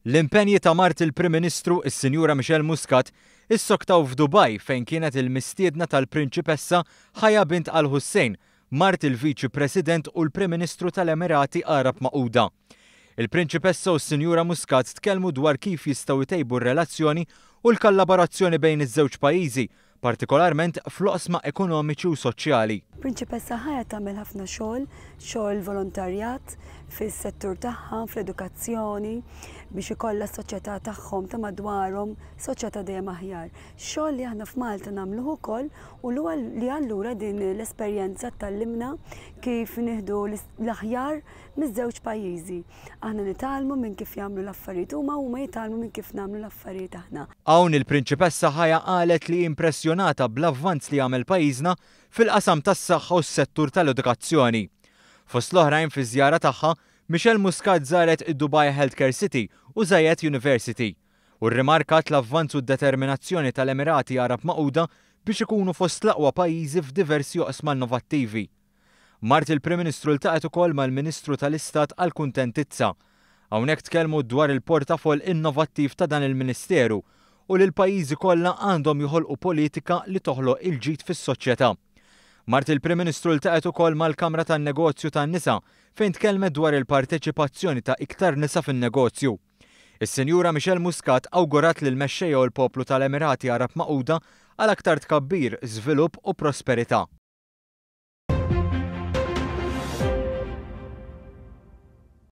L-impenji ta' mart il-Prim Ministru, is-Sinjura Michelle Muscat, issoktaw f'Dubaj fejn kienet il-mistiedna tal-Prinċipessa Haya bint Al Hussein, mart il-Viċi President u l-Prim Ministru tal-Emirati Għarab Magħquda. Il-Prinċipessa u s-Sinjura Muscat tkellmu dwar kif jistgħu jtejbu r-relazzjoni u l-kollaborazzjoni bejn iż-żewġ pajjiżi, partikolarment fl-oqsma ekonomiċi u soċjali. Prinċipessa Haya tagħmel ħafna xogħol, xogħol volontarjat fis-settur tagħha, fl-edukazzjoni, biex ikollha s-soċjetà tagħhom ta' madwarhom soċjetà dejjem aħjar. Xogħol li aħna f'Malta nagħmluh ukoll u li allura din l-esperjenza tgħallimna kif nieħdu l-aħjar miż-żewġ pajjiżi. Aħna nitgħallmu minn kif jagħmlu l-affarijiet huma u huma jitgħallmu minn kif nagħmlu l-affarijiet aħna. Hawn il-Prinċipessa Haya qalet li hi impressjonata bl-avvanz li għamel pajjiżna fil-qasam tas-saħħa u s-settur tal-edukazzjoni. Fost l-oħrajn fiż-żjara tagħha, Michelle Muscat żaret id-Dubai Healthcare City u Zayed University u rrimarkat l-avvanz u d-determinazzjoni tal-Emirati Għarab Magħquda biex ikunu fost l-aqwa pajjiżi f'diversi oqsma innovattivi. Mart il-Prim Ministru ltaqgħet ukoll mal-Ministru tal-Istat għall-Kuntentizza. Hawnhekk tkellmu dwar il-portafoll innovattiv ta' dan il-Ministeru u li l-pajjiżi kollha għandhom joħolqu politika li toħloq il-ġid fis-soċjetà. Mart il-Prim Ministru ltaqgħet ukoll mal-Kamra tan-Negozju tan-Nisa fejn tkellmet dwar il-parteċipazzjoni ta' iktar nisa fin-negozju. Is-Sinjura Michelle Muscat awgurat lill-mexxejja u l-poplu tal-Emirati Għarab Magħquda għal aktar tkabbir, żvilupp u prosperità.